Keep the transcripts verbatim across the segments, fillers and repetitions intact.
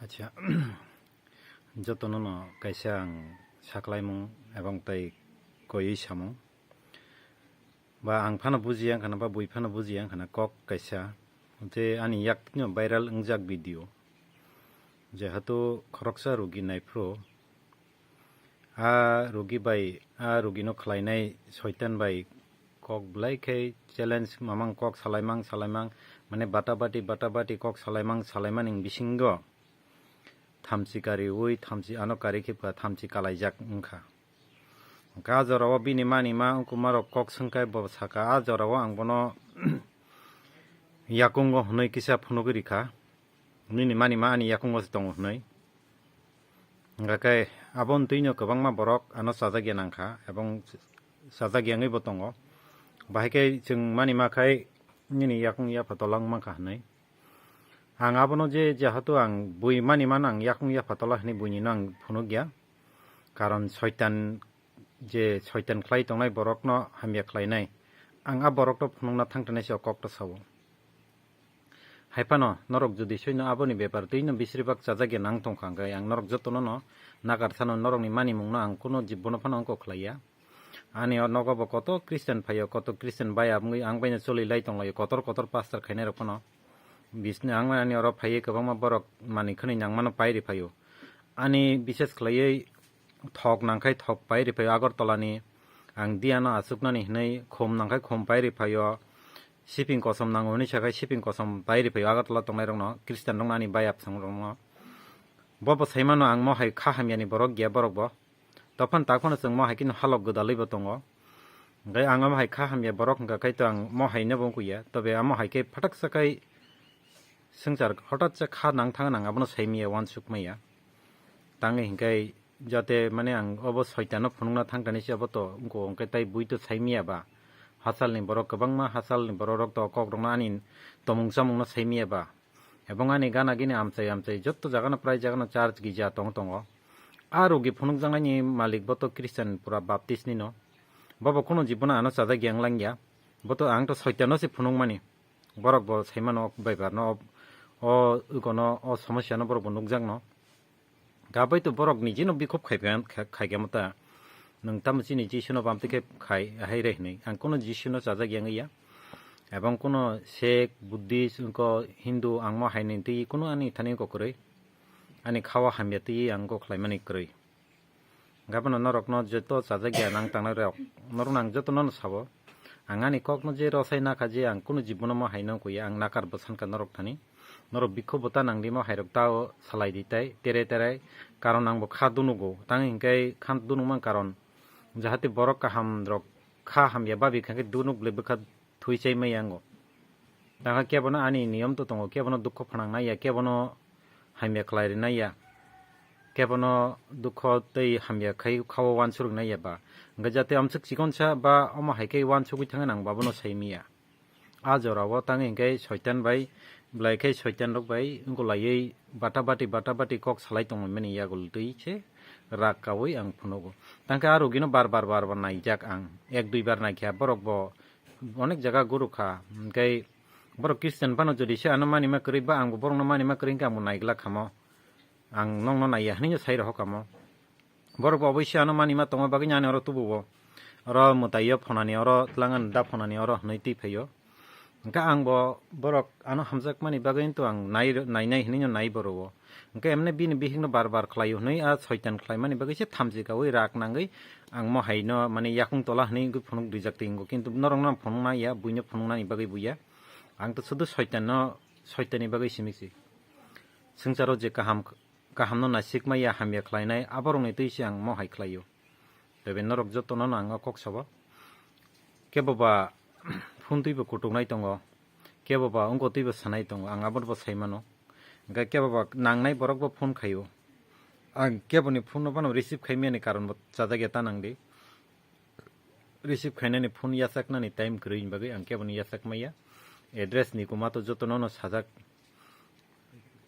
Acha, jotono no kaisa ang saklaimung ebong tei koiwi samung. Ba ang phano bujiya wngkhana, ba bui phano bujiya wngkhana kok kaisa. Je ani yaktino viral wngjak video. Jehetu khoroksa rugi naiphuru, a rugi bai, a rugino khlainai soitan bai kok belai khe challenge mamang kok salaimang salaimang, mane bata bati bata bati kok salaimang salaimani bisingo thamchi kariui thamchi ano kari khe pha thamchi kalaijak wngkha. Hwnkhe a jorao bini mani ma wngkuma rok kok swngkhai bo saka, a jorao ang bono yakungo hwnwi kisa phunugwi rikha, nini mani ma ani yakungo se tongo hwnwi. Hwnkhe aboni twino kwbangma borok ano chajak ya nangkha ebong chajak yangwi bo tongo. Bahai khe chwng mani ma khai nini yakung yapha tolang mankha hwnwi. Ang abono je jehetu ang bui mani mano ang yakung yapha tola hwnwi buinino ang phunukya. Karon soitan je soitan khlai tongnai borokno hamya khlainai. Ang a borokno phunukna thangtanai se o kokto sao. Hai phano norok jodi soino aboni bepar twino bisribak chajak ya nang tongkha hwnkhe ang norok jotono no nakar sano norokni manimungno ang kuno jibbono phano wngkok khlaiya. Ani o nogo bo koto Christian phaio, koto Christian bai abongwi ang baino choli lai tonglaio, kotor kotor pastor khainai rok phano. Bisni ang ani oro phaiwi kwbangma borok mani khwnwi nangmano pai riphaio. Ani bises khlaiwi thok nangkhai thok pai riphaio Agartala ni. Ang diano aswknani hwnwi khum nangkhai khum pai riphaio. Siping kosom nango hwnwi sakhai siping kosom pai riphaio Agartala tongnai rokno, Christian rokno ani bai absang rokno. Bo bo saimano ang mo hai kha hamyani borok ya borok bo. Tophan tak phano chwng mo hai khe halok gwdalwi bo tongo. Hwnkhe ang amo hai kha hamya borok hwnkha khai to ang mo hai no bo wngkha ya. Tobe amo hai khe phatak sa khai swngchar hothat se kha nang thang nang abono saimaya uansuk maya. Tangwi hwnkhe jate mane ang obo soitano phunukna thangkani se obo to wngkha hwnkhe tai bui to saimaya ba. Hachalni borok kwbangma hachalni borok rok to kok rokno ani tomung chamungno saimaya ba. Ebong ani gana gini amchai amchai jotto jagano prai jagano church gija tong tongo. A rugi phunukjaknaini malik bo to Christian pura Baptist ni no. Bobo kuno jibono ano chajak yang langya. Bo to ang to soitano se phunukmani. Borok bo saimano baibar no o ukono o somosya no borok bo nukjak no. Gabai to borok nijino bikhop khai kha mata. Nwng tamo chini Jisu no bamtwi khe khai hai re hinwi. Ang kuno Jisu no chajak yang ya. Ebong kuno Sikh, Buddhist, wngko Hindu ang mo hai ni twi kuno ani thani wngko kwrwi. Ani khawa hamya twi ang wngko khlaimani kwrwi. Gabano norokno joto chajak ya nang tangnai rok. Norokno ang joto no sabo. Ang ani kokno je rosai nakha je ang kuno jibono mo hai no kuya ang nakar bo sankha norok thani. Norok bikho bo ta nang di mo hai rok tao salai di tai tere tere. Karon ang bo kha dunugo. Tang hinkhe kha dunuk man karon. Jahate borok kaham rok kha hamya babi kha khe dunuk le bwkha thui chai maya ango. Tangkha kebono ani niyom to tongo, kebono dukho phanang nai ya, kebono hamya khlai ri nai ya, kebono dukho tei hamya khai khao uansuk ri nai ya ba. Hwnkhe jate amswk chikonsa ba omo hai khe uansugwi thangwi nang ba bono sai maya. A jorao tangwi hwnkhe soitan bai, belai khe soitan rok bai wngkha laiwi bata bati bata bati kok salai tongmani yagul twi se rak kaui ang phunugo. Tangkhe a rugino bar bar bar bar naijak ang, ek dui bar naikha borok bo onek jaga guru kha, hwnkhe borok Christian phano jodi se ano manima kwrwi ba ang bo borokno manima kwrwi hwnkhe ang bo naiglak khamo, ang nokno naiya hinwi sai rohor kamo. Borok bo oboise ano manima tongma bagwi ani oro tubuo. Oro mwtaio phonani oro tlangan da phonani oro hwnwi twi phaio. Hwnkhe ang bo borok ano hamjakmani bagwi to ang nai, nainai hinwi no nai borok o. Hwnkhe emne bini bihikno bar bar khlaio hwnwi a soitan khlaimani bagwi se thamchi kaui rak nangwi ang mo haino mani yakung tola hwnwi wngwi phunuk duijak twi wngo. Kintu norokno phunukna ya, buino phunuknani bagwi buya. Ang to sudu soitanno, soitanni bagwi simi si. Swngcharo je kaham kahamno nasikma ya hamya khlainai, aborokni twi se ang mo hai khlaio. Tei bai norok jotono no ang o kok sabo. Kebo ba phone twi bo kutuknai tongo, kebo ba wngko twi bo sanai tongo, ang abono bo sai mano. Hwnkhe kebo ba nangnai borok bo phone khaio. Ang keboni phone no phano receive khai mani karon bo chajak ya ta nang di. Receive khainani phone yachaknani time kwrwini bagwi ang keboni yachak maya. Address ni kuma to jotono no sajak.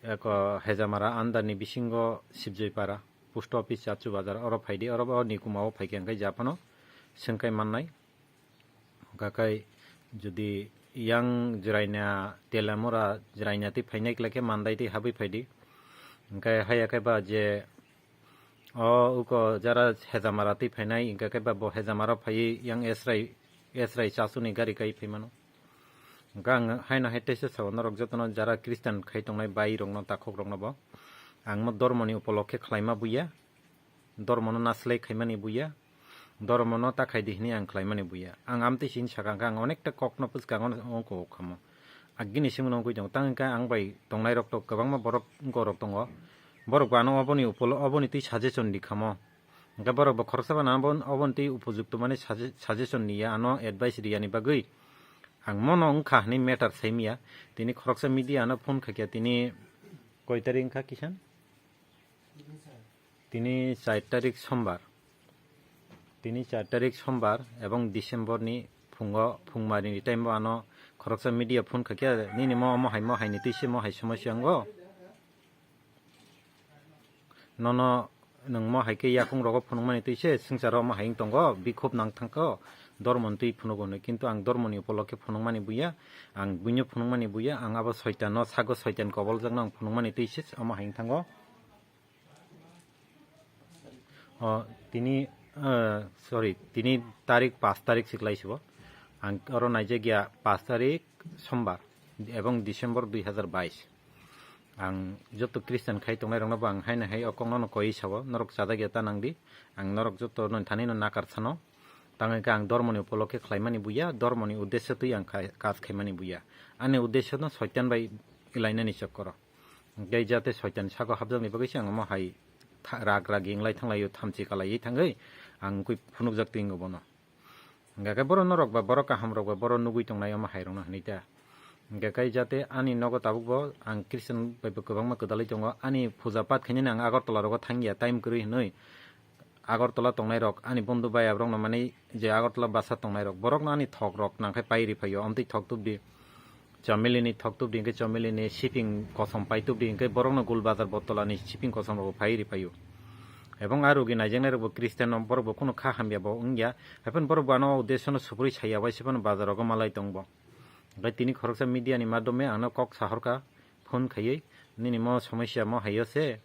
Eko Hejamara under ni bisingo Sibjoipara, post office Chachu Bazar, oro phaidi, oro o ni kuma o phaikhe hwnkhe japhano swngkhai mannai. Hwnkhakhai jodi yang Jwraina Telamura Jwraina twi phainai khlai khe Mandai twi habwi phaidi. Hingke haiya khe ba je o uko jara Hejamara twi phainai, hingke khe ba bo Hejamara phaiwi yang Esrai, Esrai chasuni gari kai phaimano. Hingke ang haino hai teisa sao norok jotono jara Christian khai tongnai bai rokno, takhuk rokno bo ang mo dormoni upolokhe khlaima buya, dormono naslai khaimani buya, dormono ta khai di hini ang khlaimani buya. Ang amtwi sini saka hingke ang onekta kokno pwskango ongko khamo. Agini simi nongkui tongo. Tang hingke ang bai tongnai rok to kwbangma borok gorok tongo. Borok bo ano oboni upolo, oboni twi suggestion di khamo. Hingke borok bo khoroksa bana abo, oboni twi upojukto mani sugge-, suggestion niya, ano advice riyani bagwi. Ang mono wngkha hwnwi matter saimiya. Tini khoroksa media ano phone khaikha, tini koi tarik wngkha kisan? Tini char tarik sombar. Tini char tarik sombar ebong December ni phungo, phungmari ni time o ano khoroksa media phone khaikha, nini mo omo hai mo hai ni twi se mo hai somosya wngo. Nono nwng mo hai khe yakung rogo phunukmani twi se swngcharo omo hai wng tongo, bikhop nang thangkho, dormoni twi phunugo hwnwi. Kintu ang dormoni upolokhe phunukmani buya, ang buino phunukmani buya, ang abo soitan no sago, soitan koboljakno ang phunukmani twi se omo hai wng thango. O, tini, eh, sorry, tini tarik, pas tarik siklai sibo. Ang oro naijak ya pas tarik sombar ebong December dui hazar bais. Ang joto Christian khai tongnai rokno bo ang haino hai o kokno no koi sabo, norok chajak ya ta nang di. Ang norok joto no thani no nakar sano. Tang hingke ang dormoni upolokhe khlaimani buya, dormoni uddesyo twi ang khai-, kaj khaimani buya. Ani uddesyo no soitan bai ilainani chokkoro. Hingke jate soitan sago hapjakni bagwi se ang omo hai tha-, rag ragi wnglai thanglaio, thamchi kalaiwi thangwi ang kwi phunukjak twi wngo bono. Hingke khe borok norok ba, borok kaham rok ba, borok nugwi tongnai omo hai rokno hwnwi ta. Hingke khe jate ani nogo tabuk bo ang Christian bai bo kwbangma kwdalwi tongo, ani puja pat khainani ang Agartala rogo thangya time kwrwi hwnwi. Agartala tongnai rok, ani bondhu bai aborok no mani je Agartala basa tongnai rok, borok no ani thok rok nang khe pai ri phaio, amtwi thok tubdi, chamili ni thok tubdi, hingke chamili ni siping kosom pai tubdi, hingke borok no Gul Bazar Bottola ni siping kosom rok pai ri phaio. Ebong a rugi naijaknai rok bo Christian no, borok bo kunu kha hamya bo wngya, haphano borok bo ano uddesyo no suprui saya bai se phano bazar rogo malai tong bo. Hingke tini khoroksa media ni madhyome ang no kok sahorkha phone khaiwi, nini mo somosya mo haio se,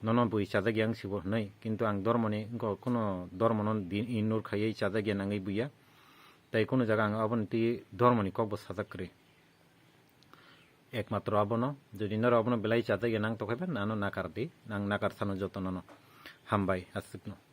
nono bui chajak ya wng sibo hwnwi, kintu ang dormoni wngkha, kuno dormono di-, ignore khaiwi chajak ya nangwi buya, tei kuno jaga ang aboni twi dormoni kokbo sajak kwrwi. Ekmatro abono, jodi norok abono belai chajak ya nang tongkhaiba, ano nakar di, ang nakar sano jotono no. Hambai, aswkno.